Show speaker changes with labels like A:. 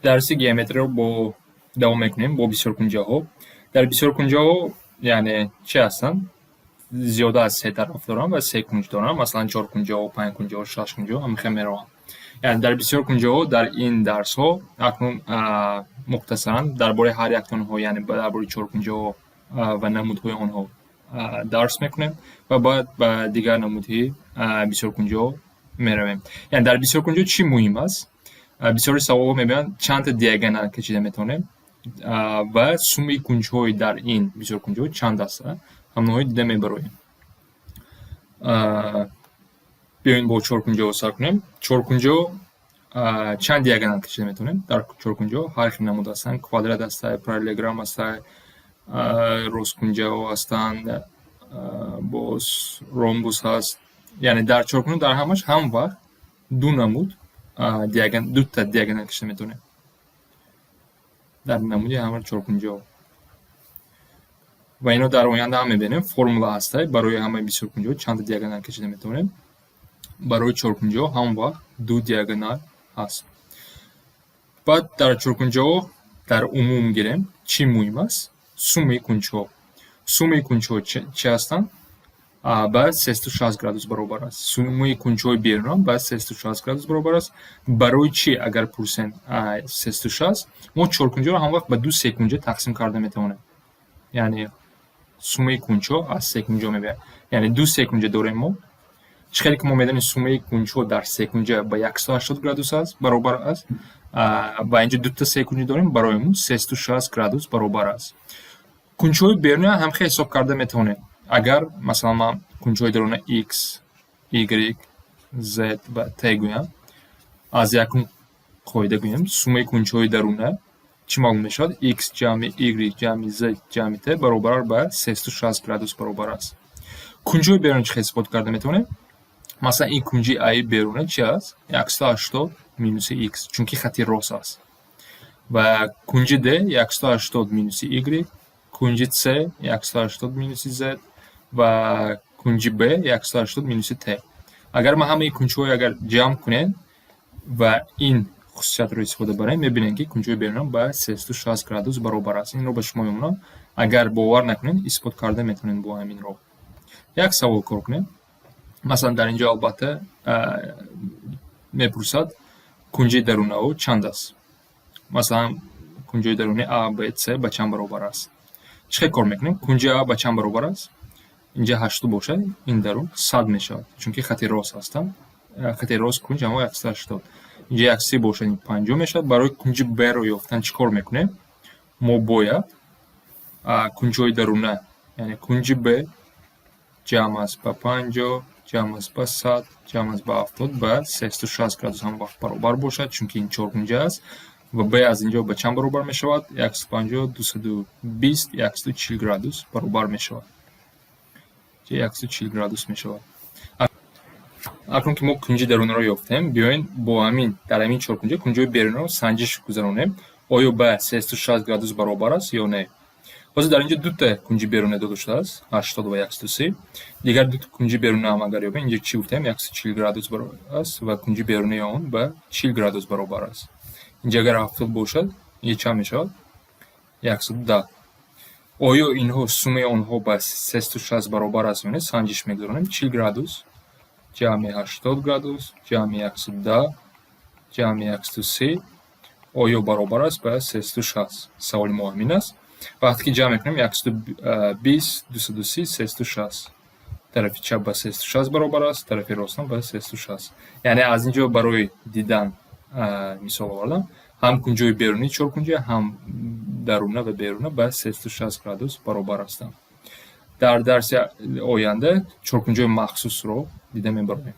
A: Дарси геометриро бо давом мекунем бо бисёркунҷаҳо. Дар бисёркунҷаҳо, яъне чӣ ҳастанд? Зиёда аз се тараф доранд ва се кунҷ доранд. Масалан, чоркунҷаҳо, панҷкунҷаҳо, шашкунҷаҳо ҳамихел мераванд. Яъне дар бисёркунҷаҳо дар ин дарсҳо акнун мухтасаран дар бораи ҳар яки онҳо, яъне дар бораи чоркунҷаҳо ва намудҳои онҳо дарс мекунем ва баъд ба дигар намудҳои бисёркунҷаҳо меравем. Яъне дар бисёркунҷаҳо чӣ муҳим аст? Бисёри саволҳо мебиёянд: чандта диагонал кашида метавонем ва суммаи кунҷҳои дар ин бисёркунҷаҳо чанд аст? Ҳамонҳои дида мебароем. Биёед, бо чоркунҷаҳо сар кунем. Чоркунҷаҳо чанд диагонал кашида метавонем? Дар чоркунҷаҳо ҳар хел намуд ҳастанд: квадрат ҳастай, параллелограмм ҳастай, росткунҷаҳо ҳастанд, боз ромбус ҳаст. Яъне дар чоркунҷа дар ҳамаш ҳам вақт ду намуд дута диагонал кашида метавонем дар намуди ҳама чоркунҷаҳо. Ва ино дар оянда ҳам мебинем, формула ҳастай барои ҳамаи бисёркунҷаҳо чандта диагонал кашида метавонем. Барои чоркунҷаҳо ҳам вақт ду диагонал ҳаст. Баъд дар чоркунҷаҳо дар умум гирем, чӣ муҳим аст? Суммаи кунҷҳо. Суммаи кунҷҳо чӣ ҳастанд? Ба 360 градус баробар аст. Суммаи кунҷҳои берунам ба 360 градус баробар аст. Барои чӣ, агар пурсем, 360? Мо чоркунҷаро ҳамвақт ба ду секунҷа тақсим карда метавонем. Яъне суммаи кунҷҳо аз секунҷа мебиёяд. Яъне ду секунҷа дорем мо. Чӣ хеле ки мо медонем, суммаи кунҷҳо дар секунҷа ба 180 градус аст, баробар аст. Ва инҷо дута секунҷа дорем, барои мо 360 градус баробар аст. Кунҷҳои беруна ҳам хел ҳисоб карда метавонем. Агар, масалан, ман кунҷҳои даруна x, y, z ва t гӯям, аз якум қоида гӯем, суммаи кунҷҳои даруна чӣ маълум мешавад? X ҷамъи y ҷамъи z ҷамъи t баробар ба 360 градус баробар аст. Кунҷҳои беруна чӣ хел исбот карда метавонем? Масалан, ин кунҷи аи беруна чи аст? 180 минуси x, чунки хати рост аст. Ва кунҷи d 180 минуси y, кунҷи c 180 минуси z ва кунҷи b 180 минуси t. Агар ма ҳамаи кунҷҳоро агар ҷамъ кунем ва ин хусусиятро истифода барем, мебинем, ки кунҷҳои беруна ба 360 градус баробар аст. Инро ба шумо мемонам. Агар бовар накунед, исбот карда метавонед бо ҳамин роҳ. Як савол кор кунем. Масалан, дар ин ҷо албатта мепурсад, кунҷи дарунао чанд аст. Масалан, кунҷои даруни а, б, с ба чанд баробар аст? Чӣ хел кор мекунем? Кунҷи а ба чанд баробар аст? Инҷа ҳашту бошад, ин дарун 100 мешавад, чунки хати рост ҳастанд. Хати рост кунҷ ҳамо 180. Инҷа 130 бошад, ин 50 мешавад. Барои кунҷи б-ро ёфтан чӣ кор мекунем? Мо бояд кунҷҳои даруна, яъне кунҷи б ҷамъ аст ба 50, ҷамъ аст ба 100, ҷамъ аст ба 70, ба 360 градус ҳам вақт баробар бошад, чунки ин чоркунҷа аст. Ва б аз инҷо ба чанд баробар мешавад? 150, 220, 140 градус баробар мешавад. 140 градус мешавад. Акнун ки мо кунҷи дарунаро ёфтем, биёед бо ҳамин дар ҳамин чоркунҷа кунҷҳои берунаро санҷиш гузаронем, оё ба 360 градус баробар аст ё не. Ҳозир дар инҷо дута кунҷи беруна дода шудааст, 80 ва 130. Дигар дута кунҷи беруна ҳам агар ёбем, инҷо чӣ гуфтем? 140 градус баробар аст ва кунҷи берунаи он ба 40 градус баробар аст. Инҷо агар 70 бошад, инҷо чанд мешавад? 110. Оё инҳо суммаи онҳо ба 360 баробар аст ё не, санҷиш мегузаронем. 40 градус ҷамъи 80 градус ҷамъи 110 ҷамъи 130 оё баробар аст ба 360? Саволи мо ҳамин аст. Вақте ки ҷамъ мекунем, 120, 230, 360. Тарафи чап ба 360 баробар аст, тарафи ростам ба 360. Яъне аз ин ҷо барои дидан мисол овардам: ҳам кунҷҳои берунии чоркунҷа, ҳам даруна ва беруна ба 360 градус баробар ҳастанд. Дар дарси оянда чоркунҷаҳои махсусро дида мебароем.